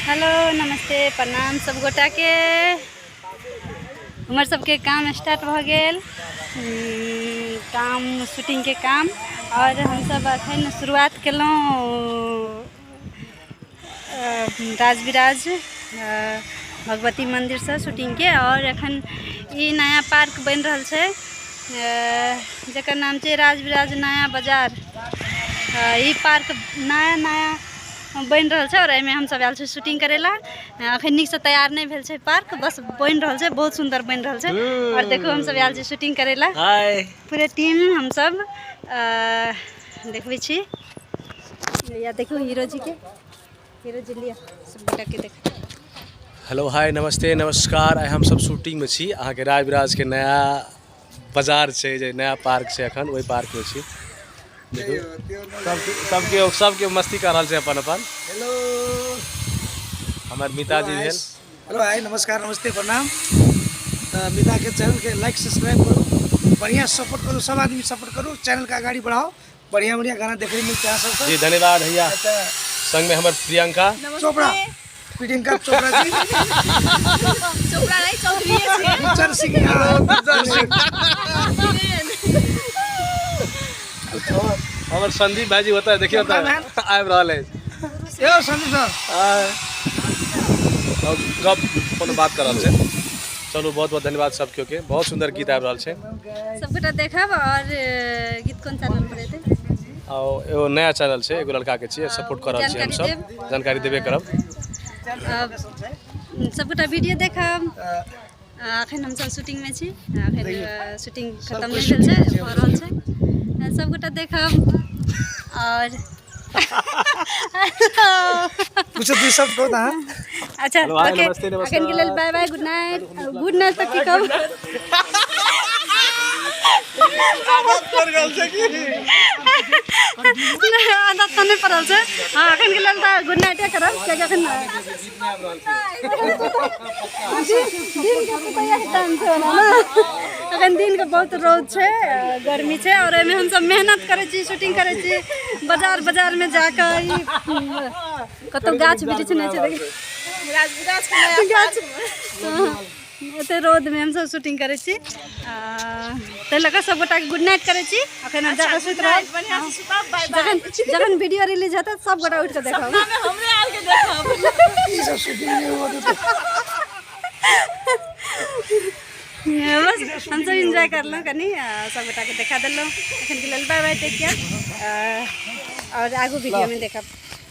Hello नमस्ते प्रणाम सब गोटाके। हमर सबके काम स्टार्ट भऽ गेल, काम शूटिंगके काम। आओर हमसब अखन शुरुआत केलहुँ राजविराज भगवती मन्दिरसँ शूटिंगके। आओर एखन ई नया पार्क बनि रहल छै जकर नाम छै राजविराज नया बाजार। ई पार्क नया नया बनि रहल छै आओर एहिमे हमसब आयल छी शूटिंग करै लए। अखन नीकसँ तैयार नहि भेल छै पार्क, बस बनि रहल छै, बहुत सुन्दर बनि रहल छै। आओर देखू हमसब आयल छी शूटिंग करै लए, पूरे टीम हमसब। देखबै छी या देखू हीरो जी के, हीरो जी लिअ सब गोटा के देख। हेलो हाय नमस्ते नमस्कार। आइ हमसब शूटिंगमे छी, अहाँके राजविराजके नया बाजार छै जे नया पार्क छै, अखन ओहि पार्कमे छी। देखू सबके सबके मस्ती कऽ रहल छै अपन अपन। हेलो हमर मिताजी भेल। हेलो हाय नमस्कार नमस्ते प्रणाम। तऽ मिताके चैनलके लाइक सब्सक्राइब करू, बढ़िआँ सपोर्ट करू, सब आदमी सपोर्ट करू, चैनलके अगाडि बढ़ाओ, बढ़िया बढ़िया गाना देखे मिलते हैं सबके। जी धन्यवाद भैया। अच्छा। संग में हमर प्रियंका चोपड़ा, प्रियंका चोपड़ा जी। चोपड़ा नहीं, चौधरी है। गुज्जर सिंह यहाँ। गुज्जर सिंह। हमर संदीप भाईजी होता है, देखिए होता है आबि रहल है। यो संदीप सर। और गप कोनो बात कर रहल छै। चलू बहुत बहुत धन्यवाद सब केओ के, बहुत सुंदर गीत आबि रहल छै। सबगोटा देखब। और गीत कोन चैनल पर एतै? और एगो नया चैनल छै, एगो लड़का के छियै, सपोर्ट कर रहल छियै हमसब, जानकारी देबे करब। सबगोटा वीडियो देखब। अखन हमसब शूटिंग में छी, अखन शूटिंग खत्म नहीं भेल छै, भऽ रहल छै। सबगोटा देखब। और कुछ दुई शब्द कहू तऽ। अच्छा ओके, अखन के लेल bye bye, good night. Good night तऽ की कहब, आदत तऽ नहि पड़ल छै। हाँ अखन के लेल तऽ गुड नाइटे करब, कियाकि अखन दिन के सुतैयाके टाइम छै ओना ने। अखन दिन के बहुत रौद छै, गर्मी छै, और एहिमे हमसब मेहनत करै छी, शूटिंग करै छी बाजार बाजार में जाकऽ। ई कतौ गाछ वृक्ष नहि छै, देखी गाछ। एते रौद में हमसब शूटिंग करै छी, ताहि लऽ कऽ सबगोटाके गुड नाइट करै छी। अखन हम जाकऽ सुति रहब, जखन जखन वीडियो रिलीज हेतै सबगोटा उठि कऽ देखब। ई सब शूटिंग नहि होत। बस हमसब एन्जॉय करलहुँ कनि, सबगोटाके देखा देलहुँ। एखनके लेल बाय बाय, टेक केयर, आओर आगू वीडियोमे देखब।